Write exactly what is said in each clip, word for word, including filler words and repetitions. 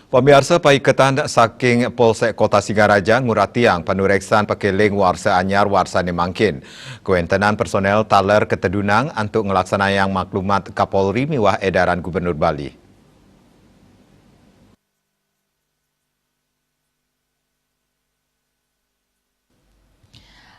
Pamiarsa, paiketan saking Polsek Kota Singaraja nguratiang panureksan pakeling warsa anyar warsane mangkin. Kawentenan personel taler katedunang antuk nglaksanayang maklumat Kapolri miwah edaran Gubernur Bali.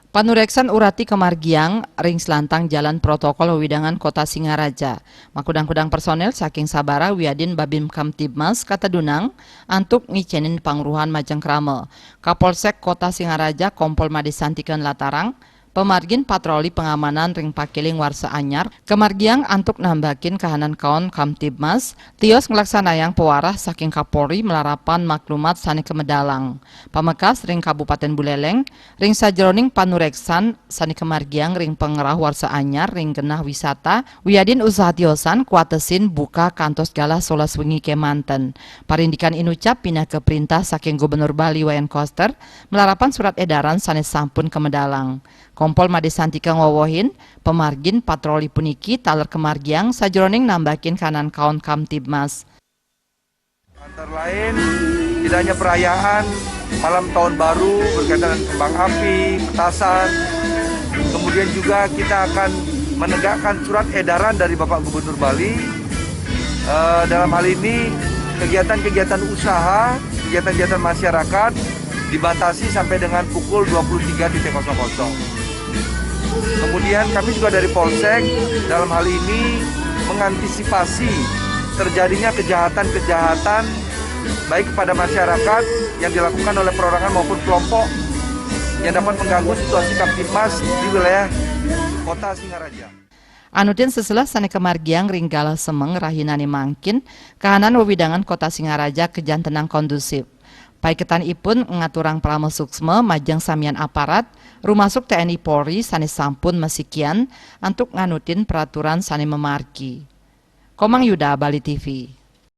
Panureksan urati kamargiang ring selantang jalan protokol wewidangan Kota Singaraja. Makudang-kudang personel saking sabara wiadin Babinkamtibmas katedunang antuk ngicenin pangruhan majeng krama. Kapolsek Kota Singaraja Kompol Made Santika nlatarang, pamargin patroli pangamanan ring pakeling warsa anyar, kamargiang antuk nambakin kahanan kaon Kamtibmas, tios nglaksanayang pawarah saking Kapolri malarapan maklumat sane kamedalang. Pamekas ring Kabupaten Buleleng, ring sajeroning panureksan sane kamargiang ring pangrauh warsa anyar ring genah wisata, wiadin usaha tiosan kuatesin buka kantos galah solas wengi kemanten. Parindikan inucap pinaka printah saking Gubernur Bali Wayan Koster, malarapan surat edaran sane sampun kamedalang. Kompol Made Santika ngwewehin, pamargin patroli puniki taler kamargiang sajeroning nambakin kahanan kaon Kamtibmas. Antara lain, tidak hanya perayaan malam tahun baru berkaitan dengan kembang api, petasan, kemudian juga kita akan menegakkan surat edaran dari Bapak Gubernur Bali. Eh, dalam hal ini, kegiatan-kegiatan usaha, kegiatan-kegiatan masyarakat dibatasi sampai dengan pukul dua puluh tiga titik kosong kosong. Kemudian kami juga dari Polsek dalam hal ini mengantisipasi terjadinya kejahatan-kejahatan baik kepada masyarakat yang dilakukan oleh perorangan maupun kelompok yang dapat mengganggu situasi Kamtibmas di wilayah Kota Singaraja. Anutin seselah sane kamargiang ring galah semeng rahinane mangkin, kahanan wewidangan Kota Singaraja kajantenang kondusif. Paiketanipun ngaturang parama suksma majeng samian aparat, rumasuk T N I Polri sane sampun masikian antuk nganutin peraturan sane mamargi. Komang Yuda, Bali T V.